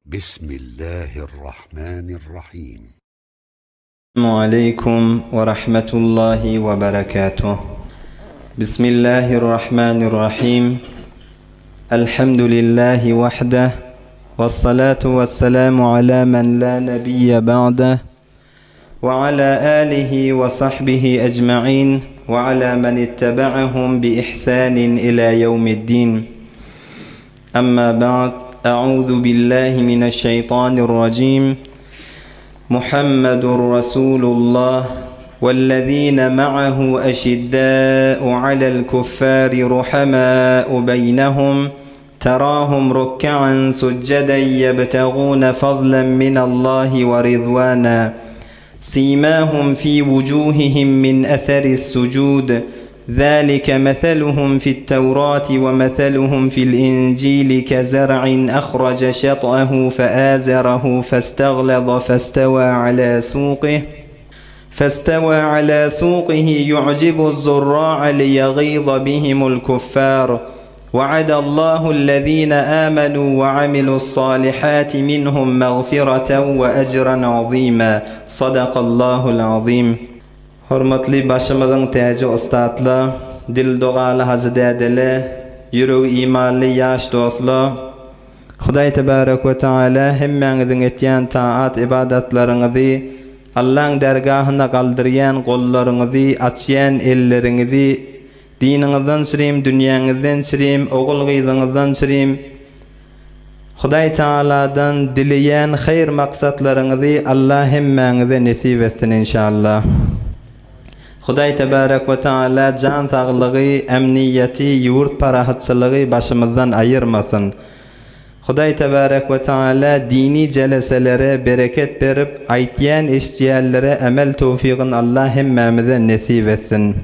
Bismillahirrahmanirrahim. Aleýkum we rahmetullahi we berekatuh. Bismillahirrahmanirrahim. Elhamdülillahi wahdah. Vessalatu vesselamu ala men la nebiyye ba'deh. Ve ala alihi ve sahbihi ecma'in ve ala men ittebe'ahum bi ihsanin ila yevmiddin. Amma ba'd. A'udhu billahi mineşşeytanirracim. Muhammedun Resulullah vellezine ma'ahu eşiddâ'u alel kuffâri ruhamâ'u beynehum terâhum ruk'an succeden yebtegûne fazlen minallahi ve rizvâna simâhum fî vucûhihim min eseris sucûd ذلك مثلهم في التوراة ومثلهم في الإنجيل كزرع أخرج شطأه فآزره فاستغلظ فاستوى على سوقه فاستوى على سوقه يعجب الزراع ليغيظ بهم الكفار وعد الله الذين آمنوا وعملوا الصالحات منهم مغفرة وأجرا عظيما صدق الله العظيم Hormatly başymyzyň täji ussatla, dil dogaly hajy dädele, ýüregi imanly ýaş dostla, Hudaý tebarek we taala hemmäňiziň etýän taat ybadatlaryňyzy, Allaň dergahyna galdyrýan gollaryňyzy, açýan elleriňizi, diniňizden çyrim, dünýäňizden çyrim, ogul-gyzyňyzdan çyrim, Hudaý Tagaladan dileýän haýyr maksatlaryňyzy Allah hemmäňize nesip etsin inşallah. Hudaý Tebarek we Taala jan saglygy, emniýeti, ýurt parahatçylygy başymyzdan aýyrmasyn. Hudaý Tebarek we Taala dini jeleselere bereket berip, aýtýan eşitýänlere emel towfygyn Allah hemmämize nesip etsin.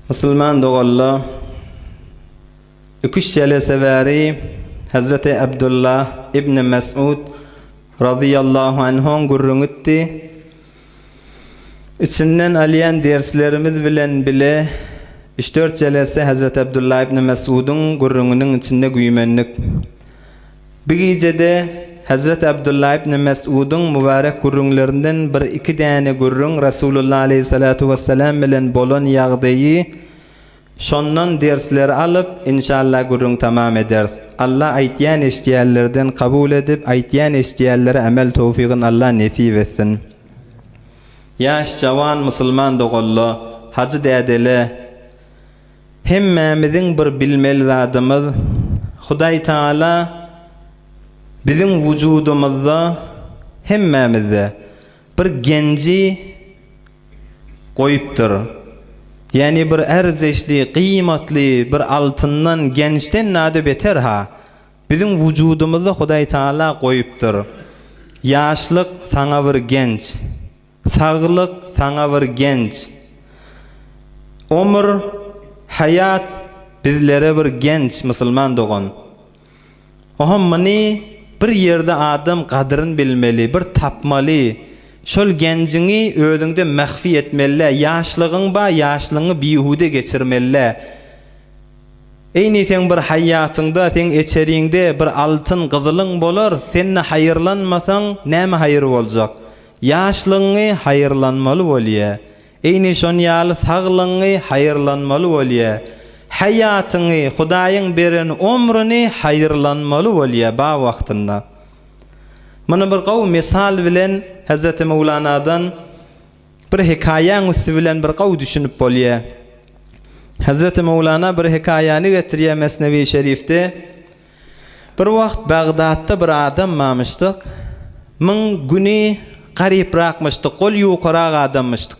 Musulman doganlar! Iküç jelese bäri Hezreti Abdullah ibn Mes'ud razyýallahu anhuň gürrüňitdi. Içinden alýan derslerimiz bilen bile üç-dört jelese Hezreti Abdullah ibn Mes'udyň gürrüňiniň içinde güýmendik. Bir gijede Hezreti Abdullah ibn Mes'udyň mübarek gürrüňlerinden bir-iki däne gürrüň Resulullah aleýhissalatu wessalam bilen bolan ýagdaýy Şondan dersleri alyp inşallah gürrüň tamam ederis. Allah aýtýan eşdýänlerden kabul edip aýtýan eşdýänlere amel towfygyn Allah nesip etsin. Ýaş jawan musulman doganla, hajy dädele hemmämiziň bir bilmeli zadymyz Hudaý Taala biziň wujudymyzda hemmämizde bir genji goýupdyr. Ýagny bir ärzeşli, gyýmatly bir altyndan, gençden nade beter-ha. Biziň wujudymyzda Hudaý Taala goýupdyr. Ýaşlyk saňa bir genç. Saglyk saňa bir genç. Ömür, haýat bizlere bir genç, musulman dogan. Oha muny bir ýerde adam gadyryn bilmeli, bir tapmaly. Şol genjiňi özüňde mahfi etmelidä, ýaşlygyň ba, ýaşlygyňy bihude geçirmelidä. Eýni seň bir haýýatyňda, seň eçeriňde bir altyn gyzylyň bolar, sen-de haýyrlanmasaň, näme haýyr boljak? Ýaşlygyňy haýyrlanmaly bolýa. Eýni şon ýaly saglygyňy haýyrlanmaly bolýa. Haýatyňy, Hudaýyň beren omrüni haýyrlanmaly bolýa ba wagtynda. Muny bir gowy mysal bilen Hezreti Möwlanadan bir hekaýaň üsti bilen bir gowy düşünip bolýa. Hezreti Möwlana bir hekaýany getirýä Mesnewi Şerifde. Bir wagt Bagdatda bir adam bamyşdyk. Myň güni garyprakmyşdyk, gol ýukarak adammyşdyk.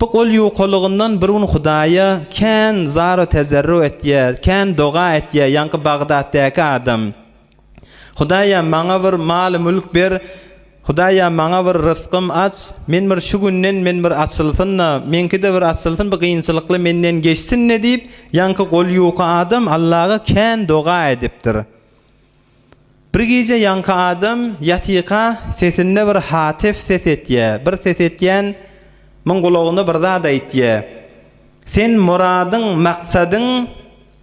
Bu gol ýukalygyndan bir gün Hudaýa kän zar-u tezerru etýär, kän doga etýär, ýaňky Bagdatdaky adam. Hudaýa maňa bir maly-mülk ber, Hudaýa maňa bir rysgym aç, men bir şu günden men bir açylsyn-da, meňki-de bir açylsyn, bu gynçylykly menden geçsin-de diýip, ýaňky gol ýuka adam Allaga kän doga edipdir. Bir gije ýaňky adam ýatyka sesinde bir hatef ses etýä, bir ses etýän muň gulagyna bir zat aýtýa. Sen myradyň, maksadyň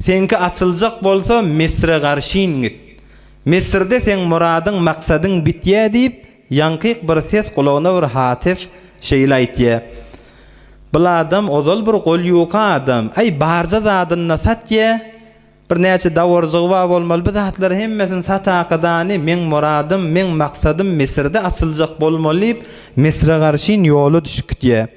seňki açyljak bolsa Misre garşyn git. Misirde seň myradyň, maksadyň bitýä diýip, ýaňkyk bir ses gulagyna bir hatyf şeýle aýtýa. Bil adam ozal bir gol ýuka adam, aý barja zadyny-da satýa, bir näçe dawarjygy bar bolmaly, bu zatlary hemmesini satakadany meň myradym, meň maksadym Misirde açyljak bolmaly diýip, Misre garşyn ýola düşüp gitýä.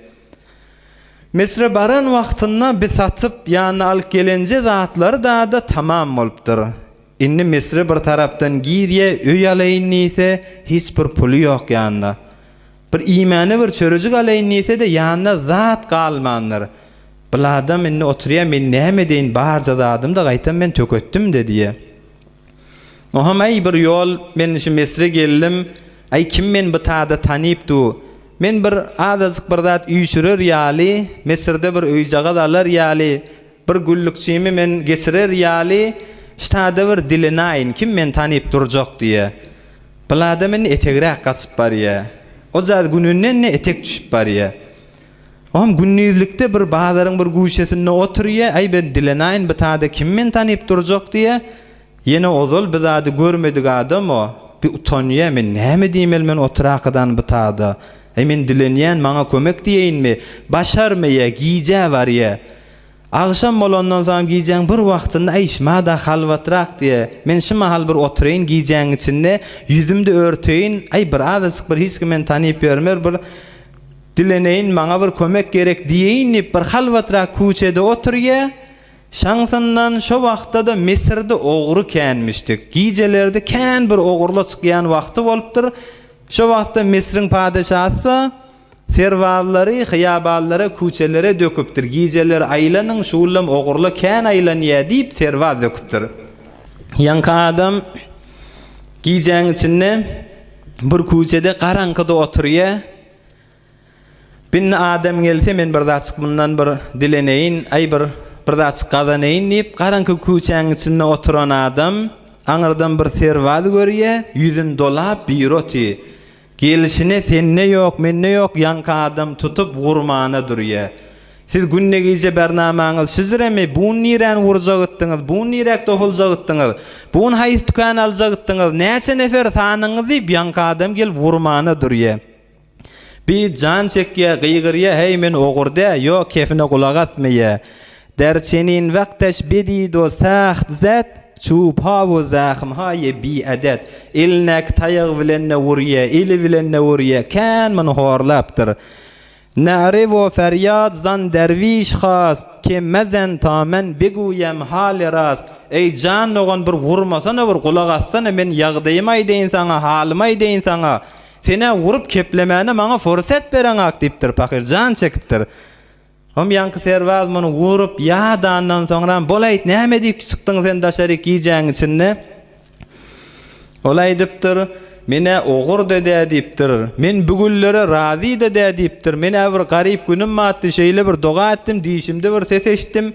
Misre baran wagtynda bi satyp ýanyna alyp gelenje zatlary dada tamam bolupdyr. Indi Misre bir tarapdan girýä, öý alaýyn diýse, hiç bir puly ýok ýanynda. Bir iýmäne bir çörejik alaýyn diýse-de ýanynda zat galmandyr. Bil adam indi oturýa, men näme edeýin, barja zadym-da gaýtam men töketdim-de diýýä. Oham aý bir ýol men şu Misre geldim, aý kim men bu tada tanyp du. Men bir azajyk bir zat üýşürer ýaly, Misrde bir öýjagaz alar ýaly, Bir güllükçimi men geçirer ýaly, ştada bir dilenaýyn, kim meni tanyp durjak diýýä. Pyladam indi etegräk gaçyp barýa. O jaz gününden-de etek düşüp barýa. Oňam gündizlikde bir bazaryň bir güşesinde oturýa, aý ben dilenaýyn bu tada kim meni tanyp durjak diýýä. Ýene ozal bi zady görmedik adam o, bi utanýa, men näme diýmeli men oturakadan bu tada. Aý men dilenýän maňa kömek diýeýinmi? Başarmaýa, gijä barýa. Agşam bolandan soň gijäň bir wagtynda äý şmada halwatrak diýe, men şu mahal bir oturaýyn gijäň içinde, ýüzümde örteýin, äý bir azajyk bir hiç kim meni tanyp ýörmer bir dileneýin maňa bir kömek gerek diýeýin diýip bir halwatrak küçede oturýa, şaňsyndan şo wagtda-da Misirde ogry känmişdik, gijelerde kän bir ogurla çykýan wagty bolupdyr, şo wagtda Misriň padeşasy-da Serbazlary hyýabanlara, küçelere döküpdir. Gijeler aýlanyň, şullam ogurla kän aýlanýa diýip, serbaz döküpdir. Ýaňky adam gijäň içinde bir küçede garaňkyda oturýa. Bindi adam gelse men bir zatjyk mundan bir dileneýin, aý bir bir zatjyk gazanaýyn diýip, garaňky küçäň içinde oturan adam aňyrdan bir serbaz görýä, ýüzüni dolap biri oty. Gelşine sende ýok, mende ýok ýaňky adam tutup wurmana durýa. Siz günde gije bernamaňyz şüjremi, bun niräni wurjagytdyňyz, bun niräk dohuljagyddyňyz, bun haýsy tükany aljagytdyňyz, näçe nefer sanyňyz diýip ýaňky adam gelip wurmana durýa. Bi jan çekýä, gygyrýa heý men ogur dä, ýok kefine gulak asmaýa. Der çenin wagteş bedid we saht zed, Çub-ha we zahm-ha-ýe bi-edet. Elindäki taýagy bilen-de urýa, eli bilen-de urýa, kän muny horlapdyr. Nare we ferýat zan derwiş hast, Ke mezen ta men biguýem haly rast. Eý, jan dogan, bir urmasana, bir gulak assana, men ýagdaýymy aýdaýyn saňa, halymy aýdaýyn saňa. Sen-ä urup keplemäne maňa fursat bereňak diýipdir, pahyr jan çekipdir. Hom ýaňky serbaz muny urup ýadandan soňram, Bol-aýt, näme diýip çykdyň sen daşaryk gijäň içinde? Ol aýdypdyr, Men-ä ogur-da dä diýipdir. Men bu günlere razy-da dä diýipdir. Men-ä bir garyp günüm batdy, şeýle bir doga etdim, dişimde bir ses eşitdim.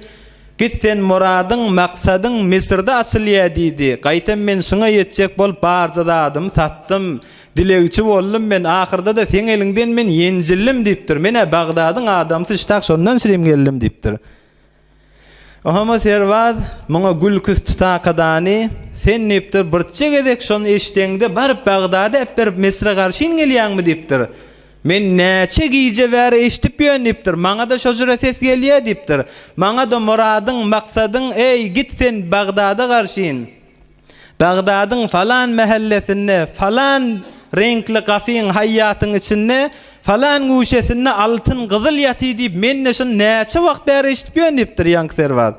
Git sen myradyň, maksadyň Misirde açylýa diýdi. Gaýtam men şuňa ýetjek bolup barja zadymy satdym. Dilegçi boldum men, ahyrda-da seň eliňden men ýenjildim diýipdir. Men-ä Bagdadyň adamsy ştak şondan şirim geldim diýipdir. Ohama serbaz muňa gülküs tutakadany, Sen diýipdir, birçe gezek şony eşdeňde baryp Bagdada äpberip Misre garşyn gelýäňmi diýipdir. Men näçe gije bäri eşidip ýörün diýipdir. Maňa-da şo jüre ses gelýä diýipdir. Maňa-da myradyň, maksadyň, eý, git sen Bagdada garşyn. Bagdadyň falan mähellesinde, falan reňkli gafyň, haýýatyň içinde, falan güşesinde altyn, gyzyl ýaty diýip, men-de şuny näçe wagt bäri eşidip ýörün diýipdir ýaňky serbaz.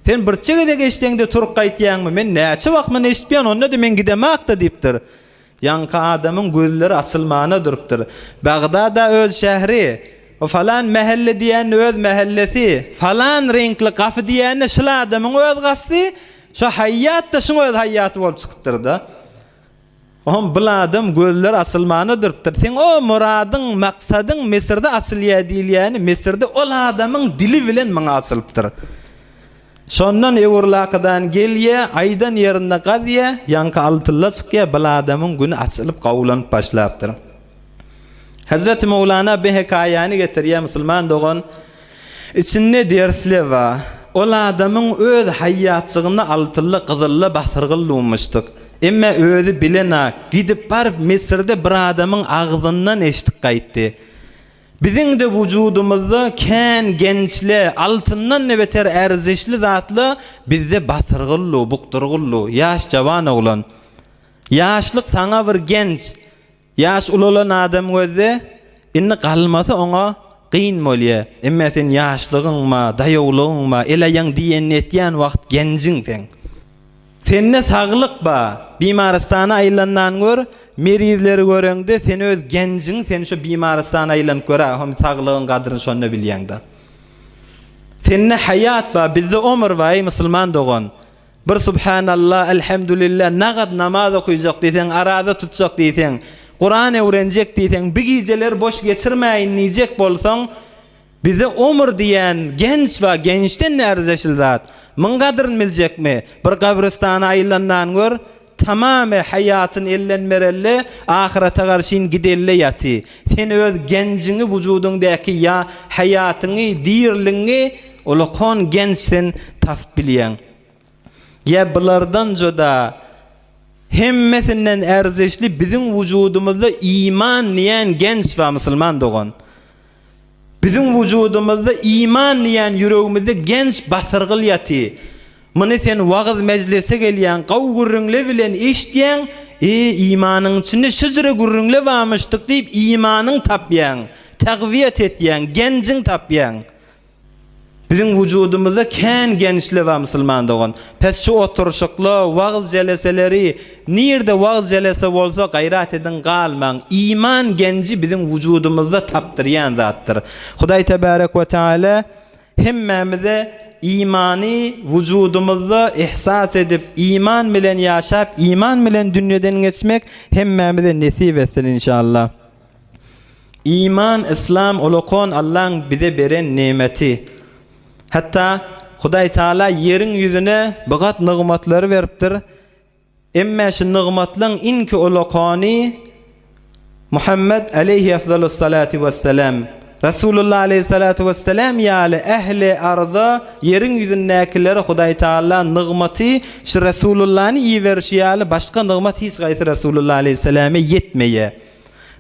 Sen birçe gezek eşdeňde turup gaýtýaňmy? Men näçe wagt muny eşidip ýörün, onda-da men gidemak-da diýipdir. Ýaňky adamyň gözleri açylmana durupdyr. Bagdad-a öz şähri, o falan mähelle diýýän-de öz mähellesi, falan reňkli gafy diýýän-de şul adamyň öz gafysy, şo haýýat-da şuň öz haýýaty bolup çykypdyr-da. Oňam bul adam gözleri açylmana durupdyr. Seň o myradyň, maksadyň Misirde açylýar diýilýäni Misirde ol adamyň dili bilen maňa açylypdyr. Şondan öwürlakydan gelýä, aýdan ýerinde gazýa, ýaňky altylla çykýa, bil adamyň güni açylyp gawlanyp başlapdyr. Hezreti Mowlana bi hekaýany getirýä, musulman dogan, içinde dersle ba. Ol adamyň öz haýýatjygynda altylla, gyzylla basyrgyl dumuşdyk. Emme özi bilenak, gidip baryp Misirde bir adamyň agzyndan eşdip gaýtdy. Biziň-de wujudymyzda kän gençle, altyndan-da beter ärzişli zatla bizde basyrgyllu, bukdurgyllu, ýaş jawan oglan. Ýaşlyk saňa bir genç, ýaş ulalan adam gözde, indi galmasy oňa gyn bolýa. Emme sen ýaşlygyňma, daýawlygyňma, el-aýaň diýenini etýän wagt genjiň seň. Sende saglyk ba. Bimarystana aýlandan gör, merizleri göreňde sen öz genjiň sen şo bimarystana aýlanyp gör-ä hom saglygyň gadryny şonda bilýäňda. Sende haýat ba, bizde omur ba eý musulman dogan. Bir subhanallah, elhamdulillah, nagad namaz okyjak diýseň, araza tutjak diýseň, Kuran öwrenjek diýseň, bi gijeleri boş geçirmäýin diýjek bolsaň, Bize omur diýen genç bar, gençden närzeşil zat. Myň gadryn biljekmi? Bir gabrystana aýlandan gör, tamamy haýatyn elden berelle, ahyrete garşyn gidelle ýaty. Sen öz genjiňi wujudyňdäki ýa haýatyňy, dirligiňi ulakon genç sen tapyp bilýäň. Ýa bulardan juda hemmesinden ärzeşli biziň wujudymyzda iman diýen genç bar musulman dogan. Biziň wujudymyzda iman diýen ýüregimizde genç basyrgyl ýaty. Muny sen wagyz mejlise gelýäň, gowy gürrüňle bilen eşitýäň, E, imanyň içinde şujra gürrüňle barmyşdyk diýip imanyň tapýaň, tagwiýet etýäň, genjiň tapýaň. Biziň wujudymyzda kän gençler bar musulman dogan. Pes şu oturyşykla, wagyz jeleseleri, nirde wagyz jelese bolsa gaýrat ediň galmaň. Iman genji biziň wujudymyzda tapdyrýan zatdyr. Hudaý tebarek we taala hemmämize imany wujudymyzda ihsas edip, iman bilen ýaşap, iman bilen dünýeden geçmek hemmämize nesip etsin inşallah. Iman, Yslam ulakon Allaň bize beren nemeti. Hatda Hudaý Taala ýeriň ýüzüne bigat nygmatlary beripdir. Emme şu nygmatlaň iňki ulakony Muhammet aleýhi efdalus-salatu wessalam, Resulullah aleýhissalatu wessalam ýaly ähli arza ýeriň ýüzündäkilere Hudaý Taala nygmaty şu Resulullany iberişi ýaly başga nygmat hiç gaýsy Resulullah aleýhissalame ýetmeýär.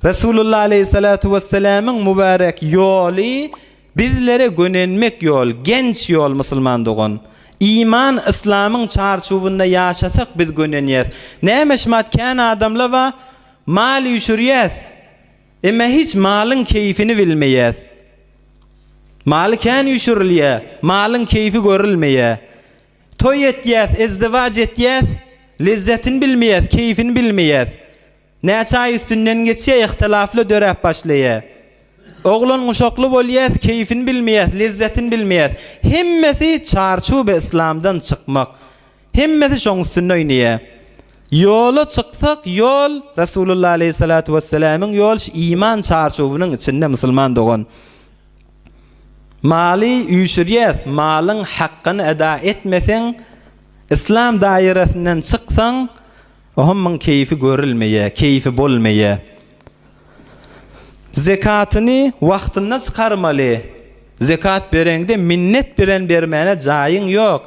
Resulullah aleýhissalatu wessalamyň mübärek ýoly bizlere gönenmek ýol, genç ýol musulman dogan. Iman yslamyň çarçuwynda ýaşasak biz gönenýäs. Näme şumat kän adamla ba mal üýşürýäs. Emma hiç malyň keýfini bilmeýäs. Maly kän üýşürilýä, malyň keýfi görülmeýä. Toý etýäs, ezdiwaç etýäs, lezzetini bilmeýäs, keýfini bilmeýäs. Näçe aý üstünden geçýä ihtilafly döräp başlaýa. Oglan guşakly bolýas keýfini bilmeýäs lezzetini bilmeýäs. Hemmesi çarçuby yslamdan çykmak. Hemmesi şoň üstünde oýnaýa. Ýola çyksak ýol Resulullah aleýhissalatu wessalamyň ýol şu iman çarçubynyň içinde musulman dogan. Maly üýşürýäs malyň hakgyny eda etmeseň yslam daýrasyndan çyksaň Ohamyň keýfi görülmeýä, keýfi bolmaýa. Zekatyny wagtynda çykarmaly. Zekat bereňde minnet bilen bermäne jaýyň ýok.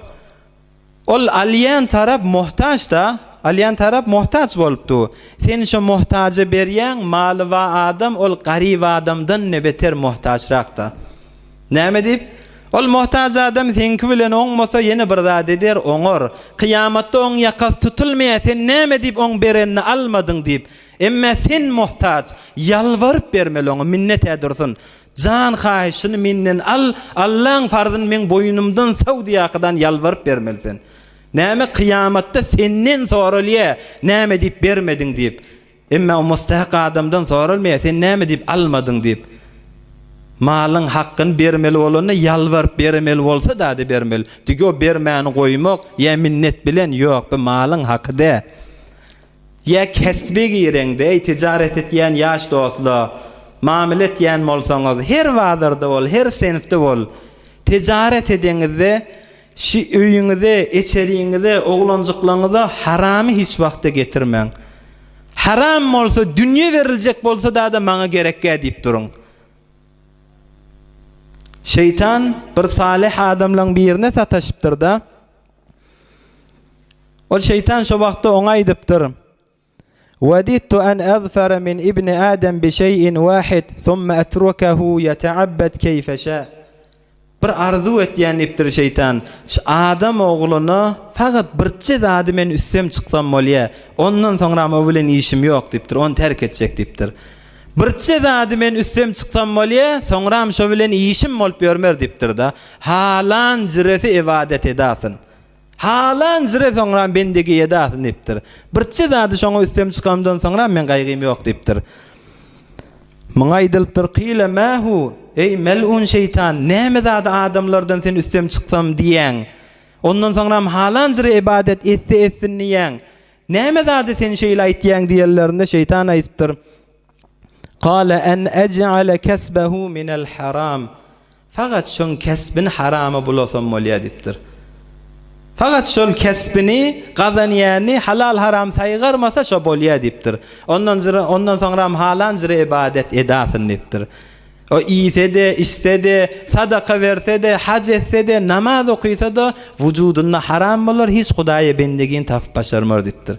Ol alýan tarap muhtaç-da, alýan tarap muhtaç bolup dur. Sen şo muhtaja berýäň, maly bar adam ol garyp adamdan-da beter muhtaçrakda. Näme diýip? Ol muhtaç adam seňki bilen oňmasa ýene bir zat eder, oňar. Kyýamatda oň ýakasy tutulmaýar, sen näme diýip oň berenini almadyň diýip. Emmä sen muhtaç, ýalbaryp bermeli oňa, minnet-ä dursun. Jan haýyşyny menden al, Allaň farzyny meň boýnumdan saw diýakydan ýalbaryp bermeli sen. Näme kyýamatda senden soralýar, näme diýip bermediň diýip. Emma o mustahyk adamdan soralmaýar, sen näme diýip almadyň diýip. Malyň hakkyny bermeli bolanda ýalbaryp beremeli bolsa dady bermeli. Digi o bermäni goýmak ýa minnet bilen ýok bu malyň haky dä. Ýa kesbe gireňde eý tijaret etýän ýaş dostla mamile etýän bolsaňyz her bazarda bol her senfde bol tijaret edeňizde şi öýüňize eçeriňize oglanjyklaňyza haramy hiç wagtda getirmäň. Haram bolsa dünýe beriljek bolsa dada maňa gerekgä diýip duruň. Şeýtan bir salyh adamlaň birine sataşypdyrda. Ol şeýtan şo wagtda oňa aýdypdyr, Wedidtu en azfara min ibni Adem bi şeýin wahid, summa etrukehu ýeteabbed keýfe şa. Bir arzuw etýän diýipdir şeýtan, şu adam ogluna fakat birje zady men üstem çyksam bolýa, ondan soňram o bilen işim ýok diýipdir, ony terk etjek diýipdir. Birje zady men üstem çyksam bolýa, soňram şo bilen işim bolup ýörmer diýipdir-da, halan jüresi ybadat edasyn. Halan jire soňram bendegi edasyn diýipdir. Birje zady şoňa üstem çykamdan soňram men gaýgym ýok diýipdir. Muňa aýdylypdyr, Kyle ma hu, eý, mel'un şeýtan, näme zady adamlardan sen üstem çyksam diýýäň? Ondan soňram halan jire ybadat etse etsin diýýäň. Näme zady sen şeýle aýtýaň diýenlerinde şeýtan aýdypdyr, Kale en ej'ale kesbehu minel haram. Fakat şoň kesbini harama bulasam bolýar diýipdir. Fakat şol kesbini, gazanýany halal-haram saýgarmasa şo bolýar diýipdir. Ondan ondan soňram halan jyra ybadat edasyn diýipdir. O iýse-de, içse-de, sadaka berse-de, haj etse-de, namaz okysa-da wujudynda haram bolar, hiç Hudaýa bendigini tapyp başarmar diýipdir.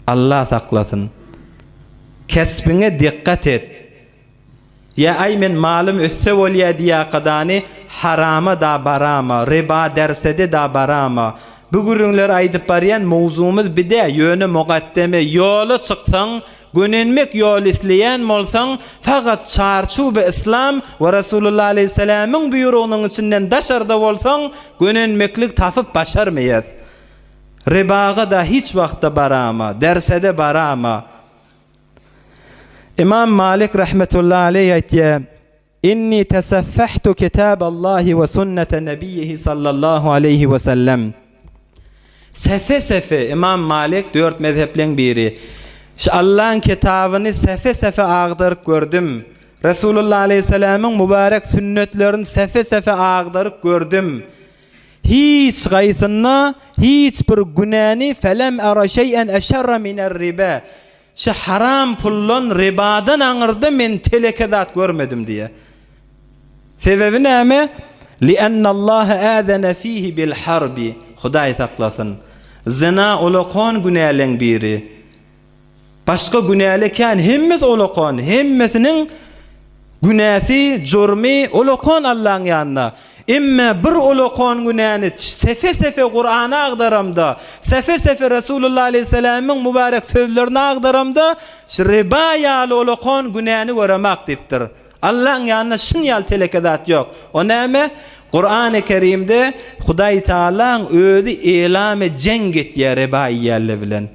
Allah saklasyn. Kesbiňe dikgat et. Ýa aý men malym össe bolýa diýakadany harama da barama, riba dersede da barama. Bu gürrüňleri aýdyp barýan mowzumyz bidä ýöne mugaddeme ýola çyksaň gönenmek ýol isleýän bolsaň fakat çarçuby yslam we Resulullah aleýhissalamyň buýrugynyň içinden daşarda bolsaň gönenmeklik tapyp başarmaýas. Ribaga da hiç wagtda barama, dersede barama. Imam Malik rahmetullahi aleýh aýtýar, Inni tesaffahtu kitaballahi we sunnete nebiýihi sallallahu aleýhi we sellem. Sefe-sefe Imam Malik dört mezhepleň biri. Şu Allaň kitabyny sefe-sefe agdaryp gördüm. Resulullah aleýhissalamyň mübarek sünnetlerini sefe-sefe agdaryp gördüm. Hiç gaýsynda hiç bir günäni felem era şeý'en eşerre miner ribe Şu haram puldan, ribadan aňyrda men teleke zat görmedim diýýär. Sebebi näme? Li'ennallaha azene fihi bil harbi. Hudaý saklasyn. Zyna ulakon günäleň biri. Başga günäli kän hemmesi ulakan, hemmesiniň günäsi, jurmy ulakan Allaň ýanynda. Emme bir ulakan günäni sefe-sefe Kurany agdaramda, sefe-sefe Resulullah aleýhissalamyň mübarek sözlerini agdaramda, şu riba ýaly ulakan günäni göremak diýipdir. Allaň ýanynda şun ýaly teleke zat ýok. O näme? Kurany Kerimde Hudaý Tagalaň özi elame jeň etýär riba iýýänler bilen.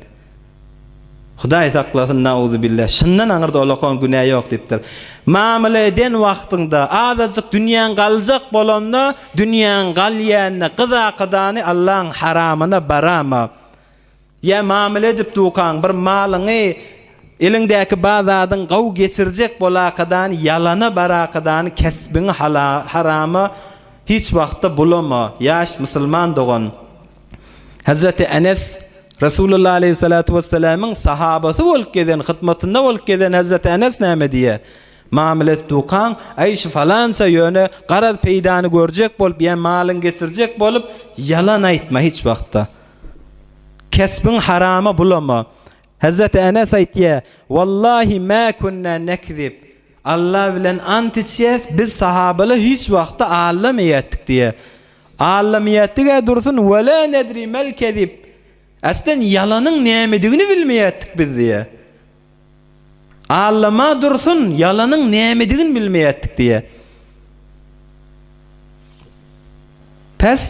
Hudaý saklasyn nauzubilla şundan aňyrda olakan günä ýok diýipdir. Mamla eden wagtyňda azajyk dünýäň galjak bolanda dünýäň galýanyna gyz akydany Allaň haramyna barama. Ýa mamla edip dukaň bir malyňy eliňdäki ba zadyň gaw geçirjek bolakadany ýalana barakadany kesbiňi harama hiç wagtda bulama ýaş musulman dogan. Hezreti Enes, Resulullah aleýhissalatu wessalamyň sahabasy bolup gezen, hyzmatynda bolup gezen Hezreti Enes näme diýýär? Mamla dukan, aý şu falança ýöne garaz peýdany görjek bolup ýa malyň geçirjek bolup ýalan aýtma hiç wagtda. Kesbiň harama bulama. Hezreti Enes aýtýar, Wallahi ma kunna nekzib. Alla bilen ant içýäs, biz sahabalar hiç wagtda aldamaýardyk diýýär. Aldamaýardyk-ä dursun, we la nedri mel kezib. Aslen ýalanyň nämedigini bilmeýärdik biz diýýär. Aldama dursun, ýalanyň nämedigini bilmeýärdik diýýär. Pes,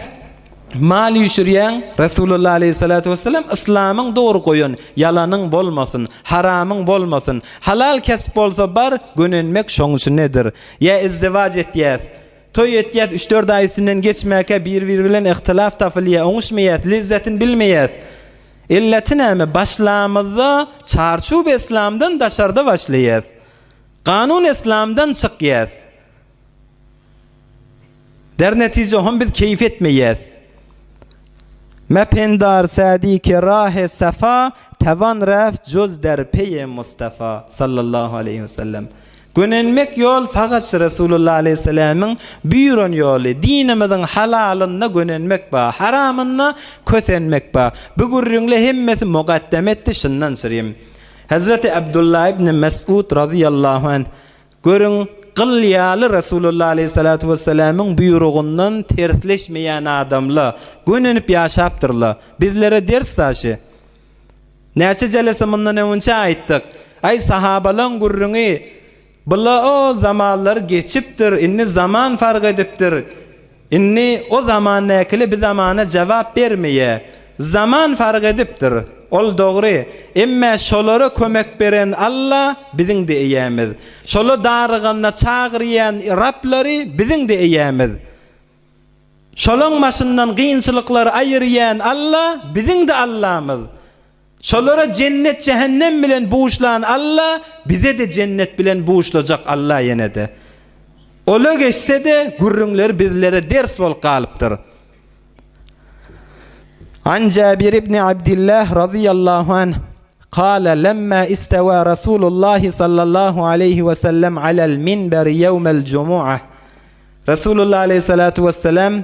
mal üýşürýäň, Resulullah aleýhissalatu wessalam yslamyň dogry goýan, ýalanyň bolmasyn, haramyň bolmasyn, halal kesp bolsa bar, gönenmek şoň üçinnedir. Ýa izdiwaç etýäs, toý etýäs, üç-dört aý üstünden geçmäkä bir-biri bilen yhtylaf tapylýar, oňuşmaýas, lezzetini bilmeýäs. Illeti näme, başlamyzda çarçuw yslamdan daşarda başlaýas. Kanun yslamdan çykýas. Der netije hom biz keýf etmeýäs. Mependar Sadi ki rahe safa tevan reft juz der peye Mustafa sallallahu aleyhi ve sellem. Gönenmek ýol fagaç Resulullah aleýhissalamyň buýran ýoly. Dinimiziň halalynda gönenmek bar, haramynda kösenmek bar. Bu gürrüňle hemmesi mugaddem etdi şundan çyrim. Hezreti Abdullah ibn Mes'ud razyýallahu anh, Görüň, gyl ýaly Resulullah aleýhissalatu wessalamyň buýrugyndan tersleşmeýän adamla, gönenip ýaşapdyrla. Bizlere ders daşy. Näçe jelese mundan öňünçä aýtdyk. Aý, sahabalaň gürrüňi, bula o zamanlar geçipdir, indi zaman fark edipdir. Indi o zamandäkile bi zamana jabap bermeýä. Zaman fark edipdir. Ol dogry. Emmä şolara kömek beren Alla biziň-de eýämiz. Şola daryganda çagyrýan Rablary biziň-de eýämiz. Şolaň başyndan kynçylyklary aýyrýan Alla biziň-de Allamyz. Şolara jennet-jähennem bilen buşlan Alla bize-de jennet bilen buşlajak Alla ýene-de. Ola geçse-de gürrüňleri bizlere ders bolup galypdyr. An Jabir ibn Abdillah razyýallahu anh, kale lemma istewa Rasulullahi sallallahu aleýhi we sellem alel minberi ýewmel jumu'ah. Resulullah aleýhissalatu wessalam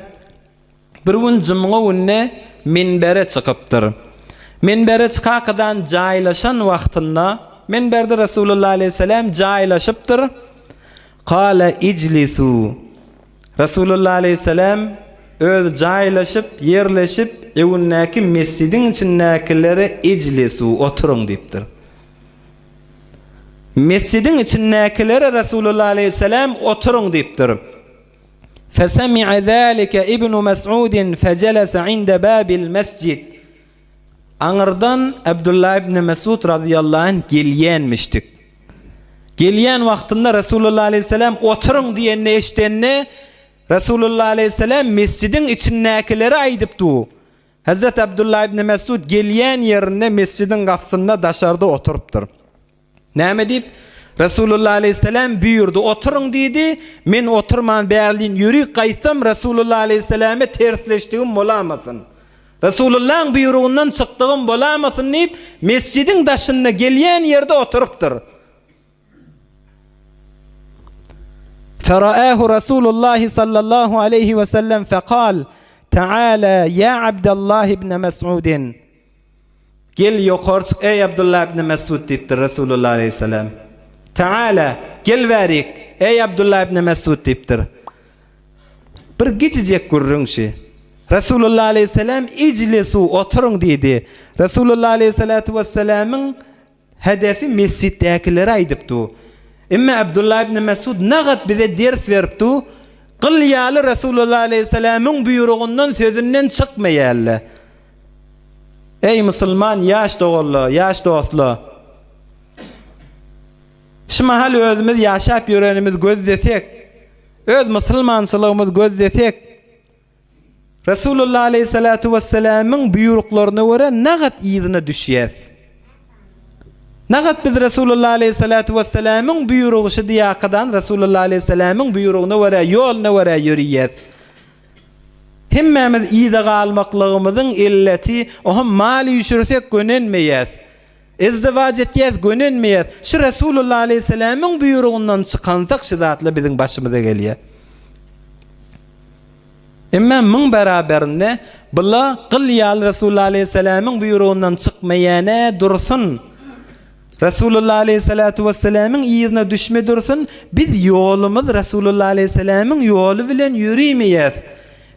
bir gün jumga gününe minbere çykypdyr. Minbere çykakadan jaýlaşan wagtynda, minberde Resulullah aleýhissalam jaýlaşypdyr. Kale ijlisu. Resulullah aleýhissalam öz jaýlaşyp, ýerleşip, öwündäki mesjidiň içindäkilere ijlisu, oturyň diýipdir. Mesjidiň içindäkilere Resulullah aleýhissalam oturyň diýipdir. Fesemi'a zalike Ibnu Mes'udin fejelese inde babil mesjid. Aňyrdan Abdullah ibn Mesud razyýallahu anh gelýänmişdik. Gelýän wagtynda Resulullah aleýhissalam oturyň diýenini eşidende Resulullah aleýhissalam mesjidiň içindäkilere aýdypdy. Hezreti Abdullah ibn Mesud gelýän ýerinde mesjidiň gapysynda daşarda oturypdyr. Näme diýip? Resulullah aleýhissalam buýurdy, oturyň diýdi, men oturman bärlin ýörik gaýtsam Resulullah aleýhissalame tersleşdigim bolamasyn. Resulullahyň buýrugyndan çykdygym bolamasyn diýip, mesjidiň daşynda gelýän ýerde oturypdyr. Fera'ahu Rasulullahi sallallahu aleýhi we sellem fekal, Ta'ala ýa Abdallah ibn Mes'udin. Gel ýokary çyk eý Abdullah ibn Mes'ud diýipdir Resulullah aleýhissalam. Ta'ala, gel bärik, eý Abdullah ibn Mes'ud diýipdir. Bir kiçijek gürrüň şi. Resulullah aleýhissalam ijlisu oturyň diýdi. Resulullah aleýhissalatu wessalamyň Hedefi mesjitdäkilere aýdypdy. Emma Abdullah ibn Mesud nagat bize ders beripdi, Gyl ýaly Resulullah aleýhissalamyň buýrugyndan, sözünden çykmaýarlar. Eý musulman ýaş doganlar, ýaş dostlar! Şu mahal özümiz ýaşap ýörenimiz gözlesek, öz musulmançylygymyz gözlesek, Resulullah aleýhissalatu wessalamyň buýruklaryna görä nagat yzyna düşýäs. Nagat biz Resulullah aleýhissalatu wessalamyň buýrugy şu diýakadan Resulullah aleýhissalamyň buýrugyna görä ýoluna görä ýöriýäs. Hemmämiz yza galmaklygymyzyň illeti ohm mal üýşürsek gönenmeýäs. Izdiwaç etýäs gönenmeýäs. Şu Resulullah aleýhissalamyň buýrugyndan çykansak şu zatlar biziň başymyza gelýär. Emma muň beraberinde bula gyl ýaly Resulullah aleýhissalamyň buýrugyndan çykmaýan-ä dursun. Resulullah aleýhissalatu wessalamyň yzyna düşme dursun, biz ýolumyz Resulullah aleýhissalamyň ýoly bilen ýörimeýäs.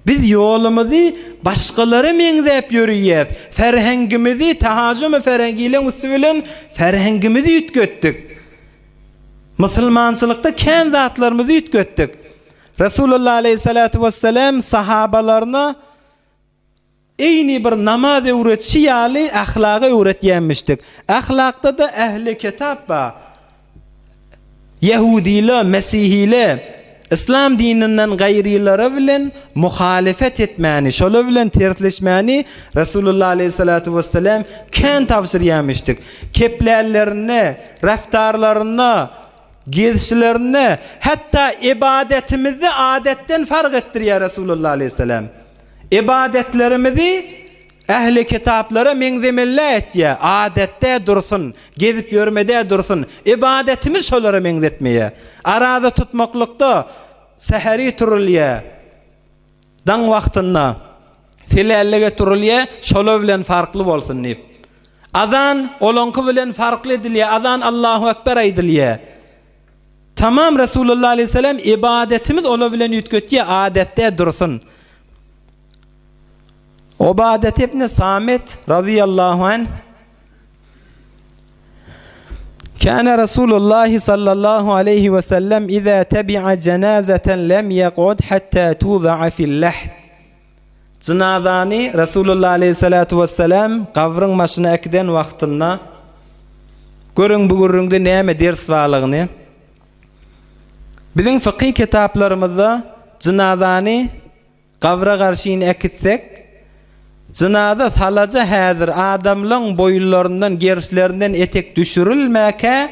Biz ýolumyzy başgalara meňzäp ýöriýäs. Ferhengimizi tahajum-y ferhengileň üsti bilen ferhengimizi üýtgetdik. Musulmançylykda kän zatlarymyzy üýtgetdik. Resulullah aleýhissalatu wessalam sahabalaryna eýni bir namaz öwretişi ýaly ahlagy öwretýänmişdik. Ahlakda-da ähli kitap bar. Ýehudile, mesihile, yslam dininden gaýrylara bilen muhalefet etmäni, şolar bilen tersleşmäni Resulullah aleýhissalatu wessalam kän tabşyrýanmişdik. Keplänlerinde, raftarlarynda, Gezişlerinde, hatda ybadetimizde adetden fark etdirýär Resulullah aleýhissalam. Ybadetlerimizi. Ähli kitaplara meňzemellä etýä, adatdä dursun, gezip ýörmedä dursun, ybadetimiz şolara meňzetmeýä. Araza tutmaklykda säheri turulýa, daň wagtynda selällige turulýa, şolar bilen farkly bolsun diýip. Azan olaňky bilen farkly edilýä, azan Allahu Ekber aýdylýa. Tamam Resulullah aleýhissalam ybadetimiz olar bilen üýtgetýä, adatdä dursun. Ubadet ibn Samit razyýallahu anh Kana Rasulullah sallallahu aleýhi we sellem iza tebi'a jenazeten lem yaq'ud hatta tuza'a fil lahd. Jynazany Rasulullah aleýhissalatu wessalam gabryň başyna äkiden wagtynda görüň bu gürrüňde näme ders barlygyny. Biziň fykyh kitaplarymyzda jynazany Gabra garşyn äkitsek, jynaza salaja häzir adamlaň boýunlaryndan, gerşlerinden etek düşürilmäkä,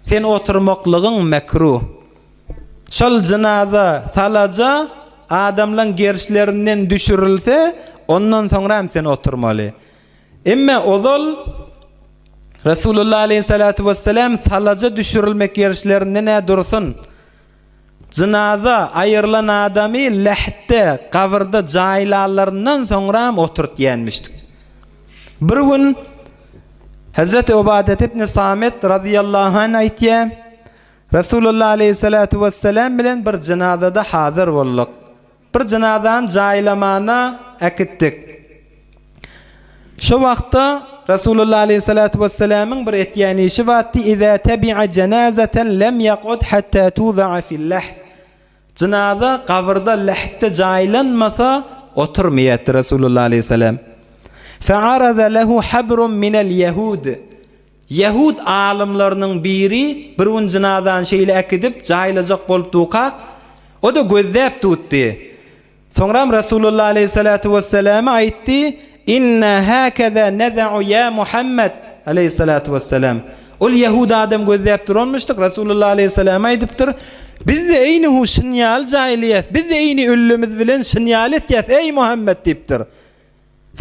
sen oturmaklygyň mekruh. Şol jynaza salaja adamlaň gerşlerinden düşürilse, ondan soňram sen oturmaly. Emme ozal Resulullah aleýhissalatu wessalam salaja düşürilmek gerşlerinden-ä dursun. Jynaza aýrylan adamy lähtde, gabyrda jaýlanlaryndan soňram oturtýanmyşdyk. Bir gün Hezreti Ubadet ibn Samet razyýallahu anh aýtýar, Resulullah aleýhissalatu wessalam bilen bir jynazada hazyr bolduk. Bir jynazany jaýlamana äkitdik. Şo wagtda Resulullah aleýhissalatu wessalamyň bir etýän işi bardy, Iza tebi'a jenazeten lem yaq'ud hatta tuza'a fil lahd. Jynaza gabyrda lähtde jaýlanmasa oturmaýardy Resulullah aleýhissalam. Fe'araza lehu habrun minel ýehud. Ýehud alymlarynyň biri bir gün jynazany şeýle äkidip jaýlajak bolup dukak, o-da gözläp dutdy. Soňram Resulullah aleýhissalatu wesselama aýtdy, Inna hakeza neza'u ýa Muhammet aleýhissalatu wesselam. Ol ýehudi adam gözläp duranmyşdyk, Resulullah aleýhissalama aýdypdyr, Biz-de eýni hu şun ýaly jaýlaýas, biz-de eýni öllemiz bilen şun ýaly etýäs, eý Muhammet diýipdir.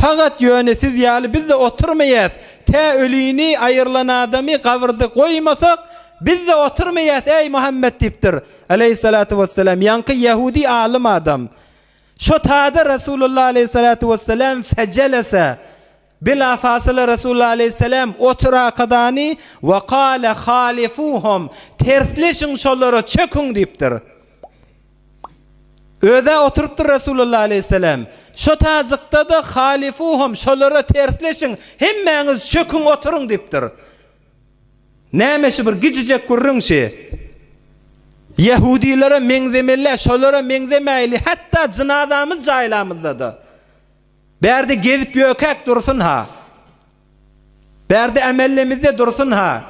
Fakat ýöne siz ýaly biz-de oturmaýas, tä ölini, aýrylan adamy gabyrda goýmasak, biz-de oturmaýas, eý Muhammet diýipdir, aleýhissalatu wessalam, ýaňky ýehudi alym adam. Şo tada Resulullah aleýhissalatu wessalam fejelese, bila fasyla Resulullah aleýhissalam oturakadany we kale halifuhum, tersleşiň şolara çöküň diýipdir. Öz-ä oturypdyr Resulullah aleýhissalam. Şo tajykda-da halifuhum, şolara tersleşiň, hemmäňiz çöküň oturyň diýipdir. Näme şu bir gijijek gürrüň şi. Ýehudilere meňzemeli-ä, şolara meňzemäýli, hatda jynazamyz jaýlamyzda-da. Bärde gezip ýökäk dursun-ha. Bärde emellemizde dursun-ha.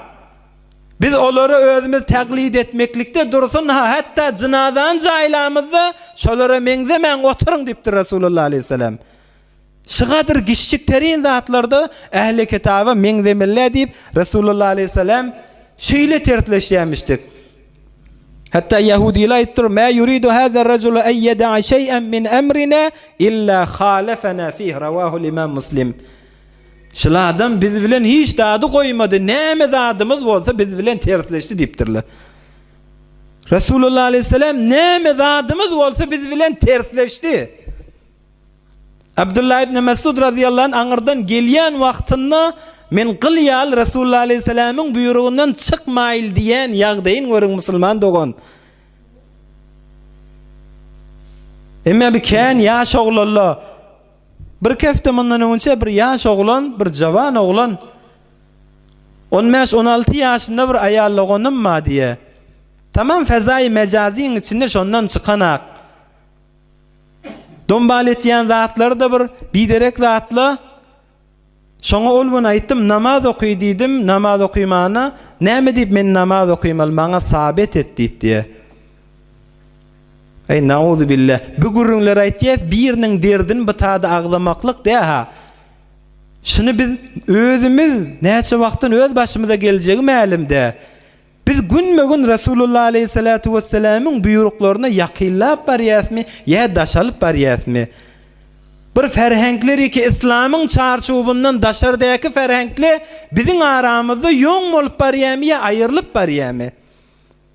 Biz olary özümiz taklid etmeklikde dursun-ha, hatda jynazany jaýlamyzda şolara meňzemäň oturyň diýipdir Resulullah aleýhissalam. Şygadyr giçjik terin zatlarda ähli kitaba meňzemeli diýip Resulullah aleýhissalam şeýle tersleşýämişdik. Hatda ýahudylar aýdypdyr, Mä ýuridu haza rajulu en ýeda'a şeý'en min emrina illa halefena fih, rawahul imam Muslim. Şul adam biz bilen hiç zady goýmady, näme zadymyz bolsa biz bilen tersleşdi diýipdirler. Resulullah aleyhisselam näme zadymyz bolsa biz bilen tersleşdi. Abdullah ibn Mesud razyýallahu anh aňyrdan gelýän wagtynda men gyl ýaly Resulullah aleyhisselamyň buýrugyndan çykmaýyl diýen ýagdaýyn görüň musulman dogan. Emma bir kän ýaş oglanla bir hepde mundan öňçe bir ýaş oglan, bir jawan oglan 15-16 ýaşynda bir aýal doganym bar diýe. Tamam fezaýy mejazyň içinde şondan çykanak. Dombal etýän zatlary-da bir biderek zatla. Şoňa ol gün aýtdym, namaz oky diýdim, namaz okymana, näme diýip men namaz okymaly, maňa sabet et diýip diýe. Eý, nauzubilla, bu gürrüňleri aýtýas, biriniň derdini bu tada agzamaklyk dä-ha. Şuny biz özümiz näçe wagtdan öz başymyza geljegi mälim dä. Biz günbe-gün Resulullah aleýhissalatu wessalamyň buýruklaryna ýakynlap barýasmy ýa daşalyp barýasmy? Bir ferhenkleri ki yslamyň çarçuwyndan daşardaky ferhenkle biziň aramyzda ýoň bolup barýamy ýa aýrylyp barýamy?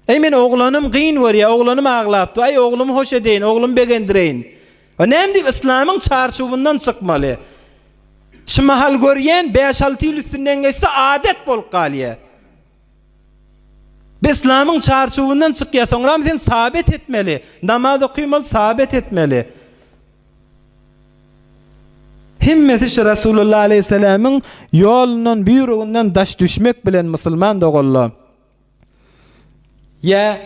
Eý men oglanym gyn görýä, oglanym aglapdy, aý oglumy hoş edeýin, oglumy begendireýin. O näme diýip yslamyň çarçuwyndan çykmaly? Şu mahal görýän bäş-alty ýyl üstünden geçse adet bolup galýa. Bu yslamyň çarçuwyndan çykýa, soňram sen sabet etmeli. Namaz okymaly, sabet etmeli. Hemmesi şu Resulullah aleýhissalamyň ýolundan, buýrugyndan daş düşmek bilen musulman doganlar. Ýa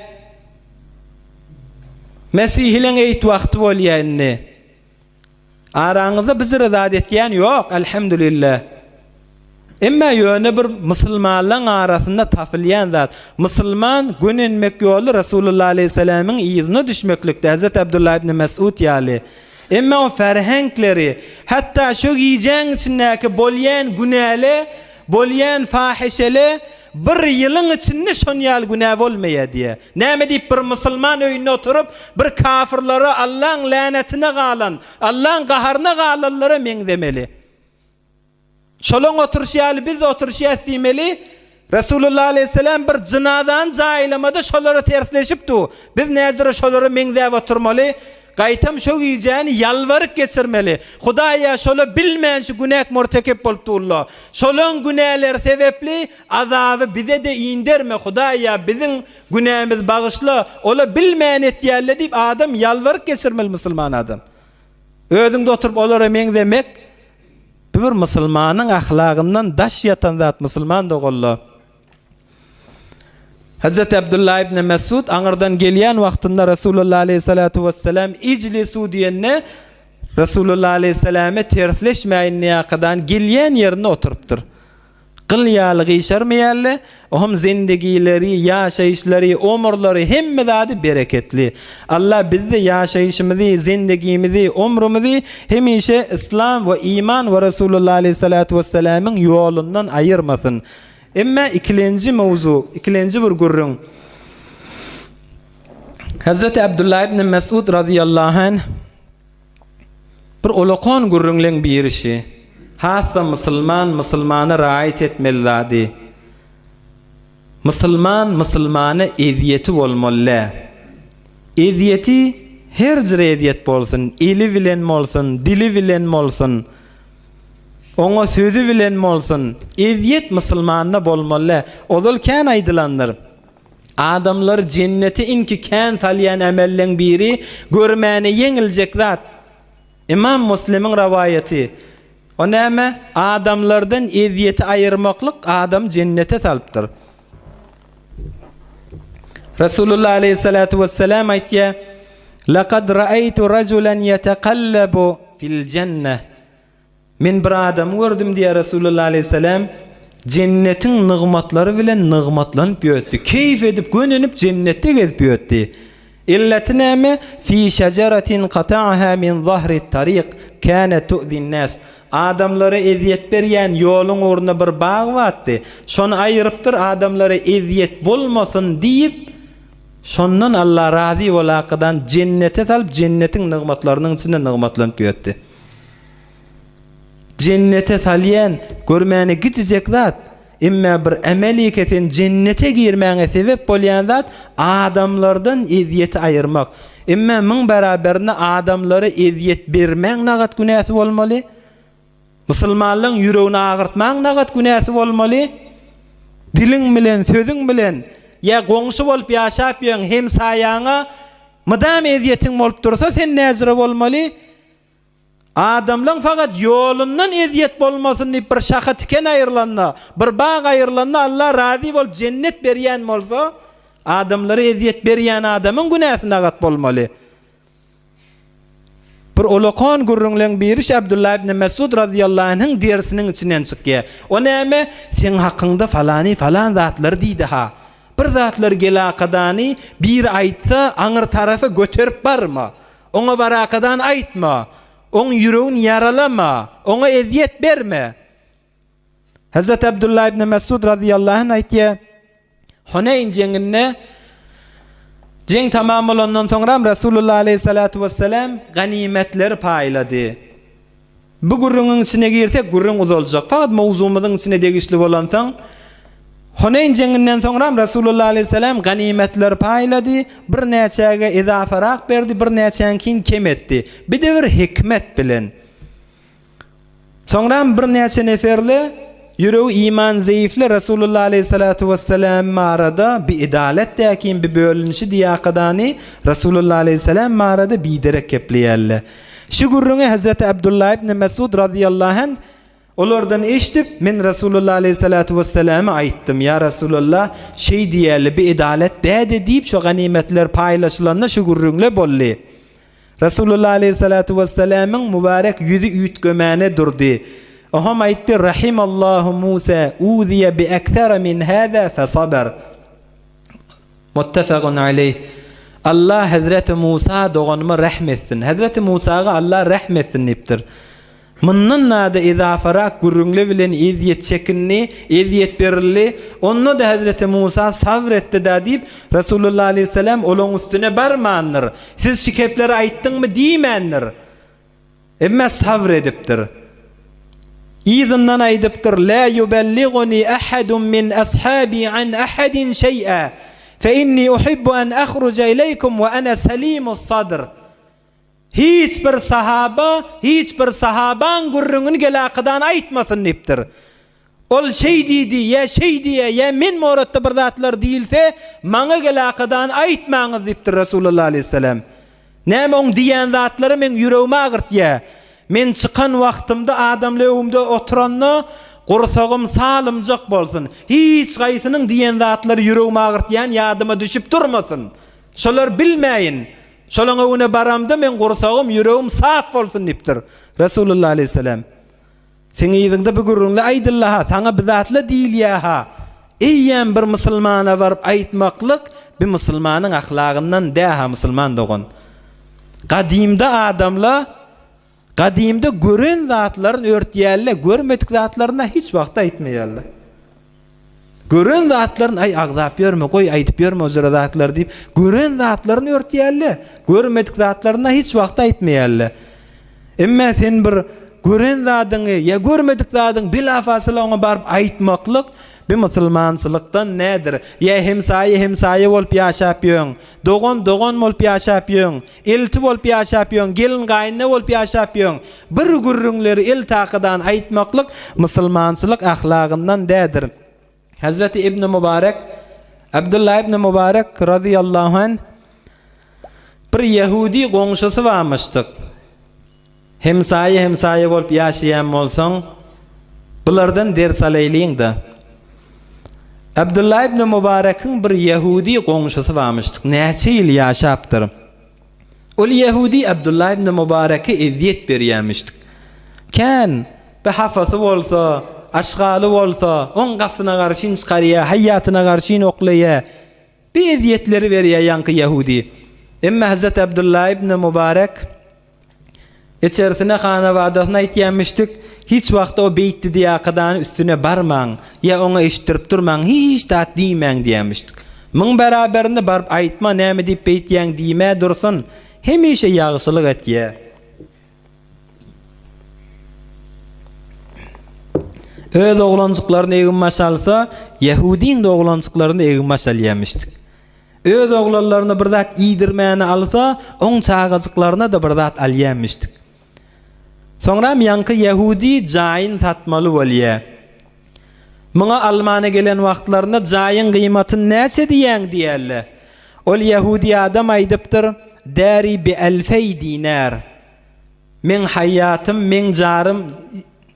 Mesihileň eýt wagty bolýa indi. Araňyzda bizire zat etýän ýok, elhamdülillah. Emma ýöne bir musulmanlaň arasynda tapylýan zat. Musulman gönenmek ýoly Resulullah aleýhissalamyň yzyna düşmeklikde, Hezreti Abdullah ibn Mesud ýaly. Emma o ferhenkleri, hatda şo gijäň içindäki bolýan günäle, bolýan fahişele bir ýylyň içinde şon ýaly günä bolmaýar diýýär. Näme diýip bir musulman öýünde oturyp, bir kafyrlara, Allaň länetine galan, Allaň gaharyna galanlara meňzemeli? Şolaň oturyşy ýaly biz-de oturyşýas diýmeli. Resulullah aleýhissalam bir jynazany jaýlamada şolara tersleşip dur. Biz näzire şolara meňzäp oturmaly? Gaýtam şo gijäni ýalbaryp geçirmeli. Hudaýa şola bilmän şu günäk murtekep bolup durla. Şolaň günäleri sebepli azaby bize-de inderme Hudaýa biziň günämizi bagyşla ola bilmän etýärle diýip adam ýalbaryp geçirmeli musulman adam. Özüňde oturyp olara meňzemek Bu bir musulmanyň ahlagyndan daş ýatan zat musulman doganlar. Hazreti Abdullah ibn Mesud aňyrdan gelýän wagtynda Resulullah aleyhissalatu vesselam ijlisu diýende Resulullah aleyhissalame tersleşmäýin ýakadan gelýän ýerinde oturypdyr. Gyl ýaly gyşarmaýarly, ohm zindigileri, ýaşaýyşlary, omurlary hemme zady bereketli. Allah bizde ýaşaýyşymyzy, zindigimizi, omrumyzy hemişe Yslam we iman we Resulullah aleýhissalatu wessalamyň ýolundan aýyrmasyn. Emme ikilenji mowzu, ikilenji bir gürrüň. Hazreti Abdullah ibn Mesud razyýallahu anh Bir ulakan gürrüňleň birişi, Hassa musulman musulmana raýat etmeli zady. Musulman musulmana ezýeti bolmaly dä. Ezýeti her jyr ezýet bolsun, eli bilen bolsun, dili bilen bolsun, oňa sözi bilen bolsun, ezýet musulmanda bolmaly dä. Ozal kän aýdylandyr. Adamlary jennete inki kän salýan ämelleň biri görmäne ýeňiljek zat. Ymam Muslimiň rowaýaty. O näme? Adamlardan ezýeti aýyrmaklyk adamy jennete salypdyr. Resulullah aleýhissalatu wessalam aýtýar, Laqad ra'aýtu rajulan ýetekallabu fil jenneh. Men bir adamy gördüm diýýär Resulullah aleýhissalam, jennetiň nygmatlary bilen nygmatlanyp ýötdi. Keýp edip, gönenip jennetde gezip ýötdi. Illeti näme? Fi şejeratin kata'aha min zahri taryk kana tu'zin nas. Adamlara ezýet berýän ýoluň ugrunda bir bag bardy. Şony aýyrypdyr adamlara ezýet bolmasyn diýip, şondan Allah razy bolakadan jennete salyp, jennetiň nygmatlarynyň içinde nygmatlanyp ýötdi. Jennete salýan, görmäne kiçijek zat, emmä bir ämelike sen jennete girmäňe sebep bolýan zat adamlardan ezýeti aýyrmak. Emmä muň beraberinde adamlara ezýet bermäň nagat günäsi bolmaly. Musulmanlaň ýüregini agyrtmaň nagat günäsi bolmaly. Diliň bilen, sözüň bilen ýa goňşy bolup ýaşap ýöň hemsaýaňa mydam ezýetiň bolup dursa sen näzire bolmaly. Adamlaň fakat ýolundan ezýet bolmasyn diýip bir şaha tiken aýrylanda, bir bag aýrylanda Allah razy bolup jennet berýän bolsa, adamlara ezýet berýän adamyň günäsi nagat bolmaly. Bir ulakan gürrüňleň biri şu Abdullah ibn Mesud razyýallahu anhyň dersiniň içinden çykýar. O näme? Seň hakyňda falany falan zatlary diýdi-ha. Bir zatlar gelakadany biri aýtsa aňyr tarapa göterip barma. Oňa barakadan aýtma, oň ýüregini ýaralama, oňa ezýet berme. Hezreti Abdullah ibn Mesud razyýallahu anh aýtýar, Huneýn jeňinde jeň tamam bolandan soňra Resulullah aleýhissalatu wessalam ganymetleri paýlady. Bu gürrüňiň içine girsek gürrüň uzaljak. Fakat mowzumyzyň içine degişli bolansoň, Huneýn jeňinden soňram Resulullah aleýhissalam ganymetleri paýlady, birnäçäge ezafarak berdi, birnäçäňkini kem etdi. Bir-de bir hikmet bilen. Soňram birnäçe neferle ýüregi iman zeýifli Resulullah aleýhissalatu wessalam barada biedalet däkin bi bölünişi diýakadany Resulullah aleýhissalam barada biderek gepleýärler. Şu gürrüňi Hezreti Abdullah ibn Mesud razyýallahu anh olardan eşidip, Men Resulullah aleýhissalatu wessalama aýtdym, Ýa Resulallah, şeý diýýärler, biedalet däde diýip şo ganymetler paýlaşylanda şu gürrüňle boldy. Resulullah aleýhissalatu wessalamyň mübärek ýüzi üýtgemäne durdy. Oham aýtdy, Rahimallahu Musa, uziýe bi ekfere min hâzâ fesaber. Muttefekun aleýh. Allah Hezreti Musa doganyma rehm etsin. Hezreti Musaga Allah rehm etsin diýipdir. Mundan-da ezafarak gürrüňle bilen ezýet çekindi, ezýet berildi. Onda-da hezreti Musa sabr etdi-dä diýip, Resulullah aleýhissalam olaň üstüne barmandyr. Siz şu kepleri aýtdyňmy diýmändir. Emma sabr edipdir. Yzyndan aýdypdyr, La ýubelliguni ahadun min ashabi an ahadin şeý'a, fe inni uhibbu an ahruja ileýkum we ana salimus sadr. Hiç bir sahaba hiç bir sahabaň gürrüňini gelakydan aýtmasyn diýipdir. Ol şeý diýdi, ýa şeý diýýä, ýa men moratda bir zatlar diýilse, maňa gelakydan aýtmaňyz diýipdir Resulullah aleýhissalam. Näme oň diýýän zatlary meň ýüregimi agyrtýa. Men çykan wagtymda adamly öwümde oturanda gursagym salymjak bolsun. Hiç gaýsynyň diýen zatlary ýüregimi agyrtýan ýadyma düşüp durmasyn. Şolar bilmäýin. Şolaň öňüne baramda meň gursagym, ýüregim sap bolsun diýipdir. Resulullah aleýhissalam. Seň yzyňda bu gürrüňler aýdyldy-ha, saňa bi zatlar diýilýä-ha. Eýýäm bir musulmana baryp aýtmaklyk bi musulmanyň ahlagyndan dä-ha musulman dogan. Gadymda adamla gadymda gören zatlaryn örtýärler, görmedik zatlaryny hiç wagtda aýtmaýarlar. Gören zatlaryny aý agzap ýörme, goý aýdyp ýörme o jyra zatlary diýip, gören zatlaryny örtýärler. Görmedik zatlaryny hiç wagt aýtmaýarlar. Emme sen bir gören zadyňy ýa görmedik zadyňy bilafasyla oňa baryp aýtmaklyk bi musulmançylykdan nädir? Ýa hemsaýa hemsaýa bolup ýaşap ýöň, dogan dogan bolup ýaşap ýöň, elti bolup ýaşap ýöň, gelin gaýynene bolup ýaşap ýöň. Bir gürrüňleri el takydan aýtmaklyk musulmançylyk ahlagyndan dädir. Hezreti Ibn Mubarek, Abdullah ibn Mubarek razyýallahu anh bir ýehudi goňşusy barmyşdyk. Hemsaýa hemsaýa bolup ýaşaýan bolsaň, bulardan ders alaýlyň-da. Abdullah ibn Mubarekiň bir ýehudi goňşusy barmyşdyk. Näçe ýyl ýaşapdyr. Ol ýehudi Abdullah ibn Mubareke ezýet berýämişdik. Kän, bir hafasy bolsa, aşgaly bolsa, oň gapysyna garşyn çykarýa, haýýatyna garşyn oklaýa. Bir ezýetleri berýä ýaňky ýehudi. Emma Hazreti Abdullah ibn Mubarek içerisine hanabadasyna aýtýamişdik, Hiç wagtda o beýtdi diýakadany üstüne barmaň, ýa oňa eşitdirip durmaň, hiç zat diýmäň diýämişdik. Muň beraberinde baryp aýtma näme diýip beýtýäň diýmä dursun, hemişe ýagşylyk etýä. Öz oglanjyklaryny eginbaş alsa, ýehudyň-da oglanjyklaryny eginbaş alýamişdik. Öz oglanlaryna bir zat iýdirmäni alsa, oň çagajyklaryna-da bir zat alýamişdik. Soňram ýaňky ýehudi jaýyn satmaly bolýa. Muňa almana gelen wagtlarynda jaýyň gyýmatyny näçe diýýäň diýýärler. Ol ýehudi adam aýdypdyr, Däri bi elfeý dinär. Meň haýýatym, meň jarym,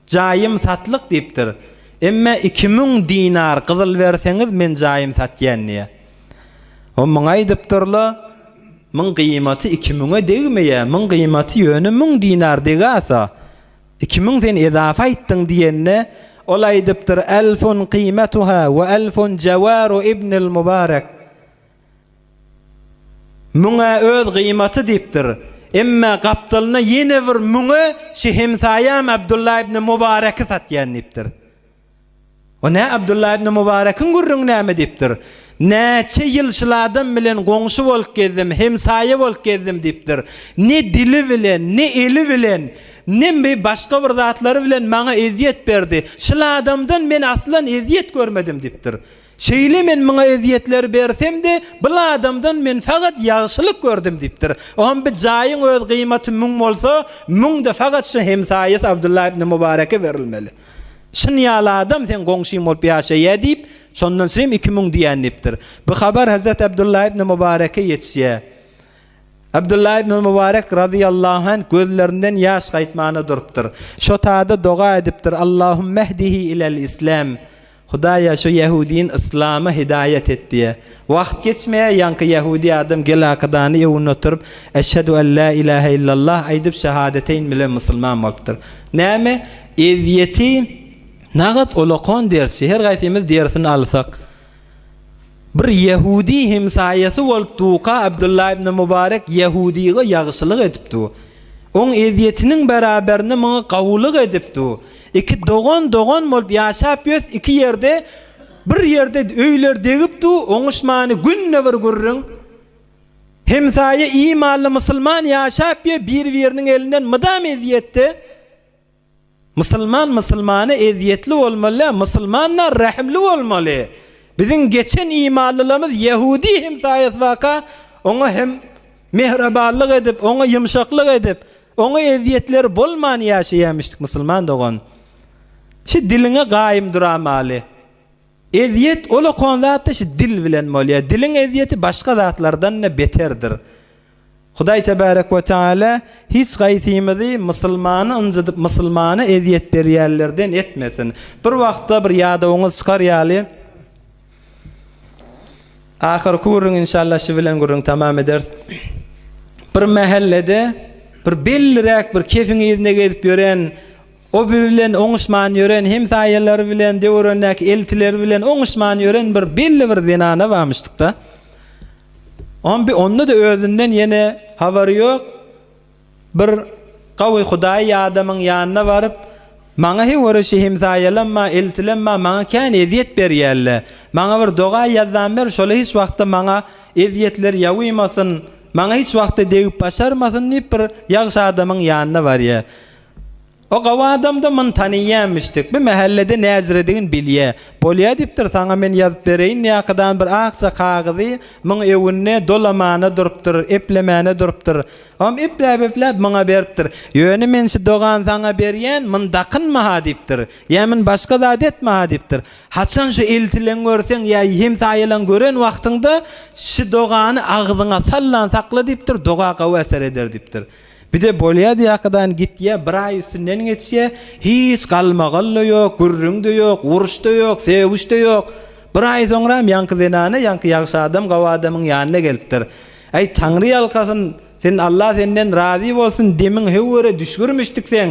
jaýym satlyk diýipdir. Emme 2000 dinar gyzyl berseňiz men jaýym satýan diýýär. O muňa aýdypdyrlar, Muň gyýmaty iki müňe degmeýär, muň gyýmaty ýöne müň dinar degasa. 2000 sen ezafa aýtdyň diýende, ol aýdypdyr, Elfun kyýmatuha we elfun jawaru ibnil Mubarek. Müň-ä öz gyýmaty diýipdir. Emme gapdalyna ýene bir müňe şi hemsaýam Abdulla ibn Mubareki satýan diýipdir. O nä Abdulla ibn Mubarekiň gürrüňi näme diýipdir. Näçe ýyl şul adam bilen goňşy bolup gezdim, hemsaýa bolup gezdim diýipdir. Ne dili bilen, ne eli bilen. Nem bi başga bir zatlary bilen maňa ezýet berdi. Şul adamdan men aslan ezýet görmedim diýipdir. Şeýle men muňa ezýetler bersem-de, bul adamdan men fakat ýagşylyk gördüm diýipdir. Oňam bi jaýyň öz gyýmaty müň bolsa, müň-de fakat şu hemsaýasy Abdylla ibn Mübareke berilmeli. Şun ýaly adam seň goňşyň bolup ýaşaýa diýip, şondan srem 2000 diýen diýipdir. Bu habar Hazret Abdylla ibn Mübareke ýetişýär. Abdylla ibn Mübarek razyýallahu anh gözlerinden ýaş gaýtmana durupdyr. Şo tada doga edipdir, Allahümmehdihi ilel islam. Hudaýa şu ýehudini yslama hidaýat et diýe. Wagt geçmeýär ýaňky ýehudi adam gelakydany öwünde oturyp Eşhedü en la ilahe illallah aýdyp şehadeteýn bilen musulman bolupdyr. Näme? Ezýeti nagat olakan dersçi her gaýsymyz dersini alsak. Bir ýehudi hemsaýasy bolup duka Abdullah ibn Mubarek ýehudiga ýagşylyk edip du. Oň ezýetiniň beraberinde muňa gawulyk edip du. Iki dogan dogan bolup ýaşap ýös iki ýerde bir ýerde öýler degip du oňuşmany günde bir gürrüň. Hemsaýa imanly musulman ýaşap ýö bir biriniň elinden mydam ezýetde. Musulman musulmana ezýetli bolmaly däl, musulman-da rähimli bolmaly. Biziň geçen imanlylarymyz ýehudi hemsaýasy barka, oňa hem mehrebanlyk edip, oňa ýumşaklyk edip, oňa ezýetleri bolman ýaşaýarmyşdyk musulman dogan. Şu diliňe gaýym duramaly. Ezýet olakan zatda şu dil bilen bolýar. Diliň ezýeti başga zatlardan-da beterdir. Hudaý tebärek we teala hiç gaýsymyzy musulmany ynjydyp musulmana ezýet berýänlerden etmesin. Bir wagtda bir ýadawyňyz çykar ýaly ahyrky gürrüň inşallah şu bilen gürrüň tamam ederis. Bir mähellede bir belliräk bir kefiň yzyna gezip ýören o bilen oňuşman ýören hemsaýalary bilen döwrendäki eltileri bilen oňuşman ýören bir belli bir zenana barmyşdykda. Oň bi onda-da özünden ýene habary ýok, bir gawy hudaýy adamyň ýanyna baryp, Maňa hewerişi hemsaýalamma, eltilemma, maňa kän ezýet berýärle. Maňa bir doga ýazdan ber, şola hiç wagtda maňa ezýetler ýawymasyn, maňa hiç wagtda degip başarmasyn diýip bir ýagşy adamyň ýanyna barýar. O gawy adamda muny tanyýamişdik. Bu mähellede näziredigini bilýä. Bolýa diýipdir, saňa men ýazyp bereýin ýakydan bir akja kagyzy muň öwünde dolamana durupdyr, eplemäne durupdyr. Oňam epläp-epläp muňa beripdir. Ýöne men şu dogany saňa berýän, muny dakynma-ha diýipdir. Ýa muny başga zat etme-ha diýipdir. Haçan şu eltileň görseň ýa hemsaýalaň gören wagtyňda şu dogany agzyňa sallan sakla diýipdir, doga gawy äser eder diýipdir. Bide bolýa diýakadan gitýä, bir aý üstünden geçýä, hiç galmagal-da ýok, gürrüň-de ýok, uruş-da ýok, sögüş-de ýok. Bir aý soňram ýaňky zenana ýaňky ýagşy adam gawy adamyň ýanyna gelipdir. Äý, Taňry ýalkasyn, sen Alla senden razy bolsun, demiň höwere düşgürmişdik seň.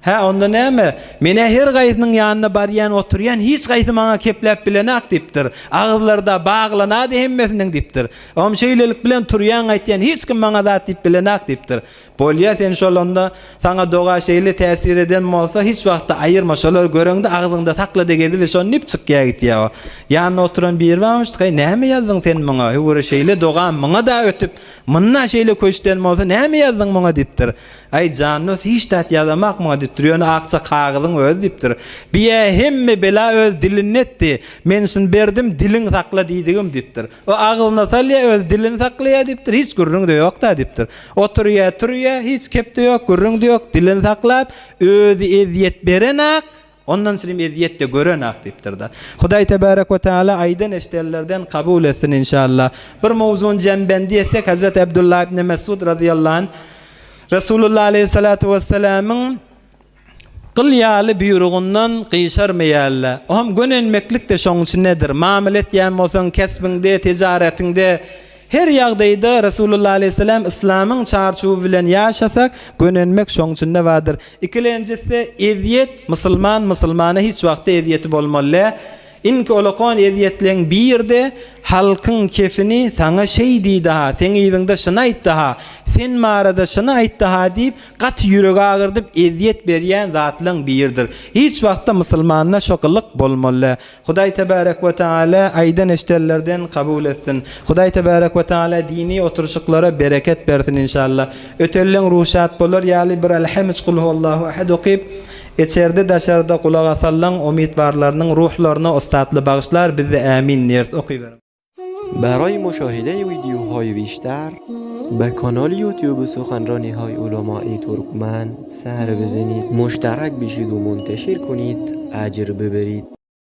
Hä, onda näme? Men-ä her gaýsynyň ýanyna barýan, oturýan, hiç gaýsy maňa kepläp bilenak diýipdir. Agyzlary-da baglanady hemmesiniň diýipdir. Oňam şeýlelik bilen turýan gaýtýan, hiç kim maňa zat diýip bilenak diýipdir. Bolýa, sen şol onda, saňa doga şeýle täsir eden bolsa, hiç wagtda aýyrma, şolary göreňde agzyňda sakla-da geziber şony diýip çykýa gitýä o. Ýanynda oturan biri barmyş, Heý, näme ýazdyň sen muňa? Höwür şeýle doga muňa-da ötüp, munda şeýle köşden bolsa, näme ýazdyň muňa diýipdir. Aý, jan dost, hiç zat ýazamak muňa diýipdir, ýöne akja kagyzyň özi diýipdir. Biýä hemme bela öz dilinde etdi. Men şuny berdim, diliň sakla diýdigim diýipdir. O agzyna salýa, öz dilini saklaýa diýipdir, hiç gürrüň-de ýok-da diýipdir. Oturýa, turýa, hiç kep-de ýok, gürrüň-de ýok, dilini saklap, özi ezýet berenak, Ondan sürüm ezýet-de gören-ak diýipdir-de. Hudaý tebärek we teala aýdan eşdenlerden kabul etsin inşallah. Bir mowzuny jembendi etsek Hazreti Abdullah ibn Mesud razyýallahu anh Resulullah aleýhissalatu wessalamyň gyl ýaly buýrugyndan gyşarmaýarlar. Oňam gönenmeklik-de şoň içindedir. Mamyl etýän bolsaň kesbiňde, tijaretiňde, Her ýagdaýda Resulullah aleýhissalam yslamyň çarçuwy bilen ýaşasak, gönenmek şoň içinde bardyr. Ikilenjisi, ezýet, musulman musulmana hiç wagtda ezýeti bolmaly däl. Indiki olakan ezýetleň birde halkyň kefini saňa şeý diýdi-ha, seň yzyňda şuny aýtdy-ha, sen barada şuny aýtdy-ha diýip, gaty ýüregi agyrdyp ezýet berýän zatlaň biridir. Hiç wagtda musulmanda şo gylyk bolmaly däl. Hudaý tebärek we taala aýdan eşdenlerden kabul etsin. Hudaý tebärek we taala dini oturyşyklara bereket bersin inşallah. Ötelleň ruhşat bolar ýaly bir Elhemüç Kulhuallahu Ahad okyp, içerde daşarda gulak asanlaň umytwarlarynyň ruhlaryna ussatly bagyşlar bizde ämin diýeris okyberiň. برای مشاهده ویدیوهای بیشتر به کانال یوتیوب سخنرانی های علمای ترکمن سر بزنید مشترک بشید و منتشر کنید اجر ببرید.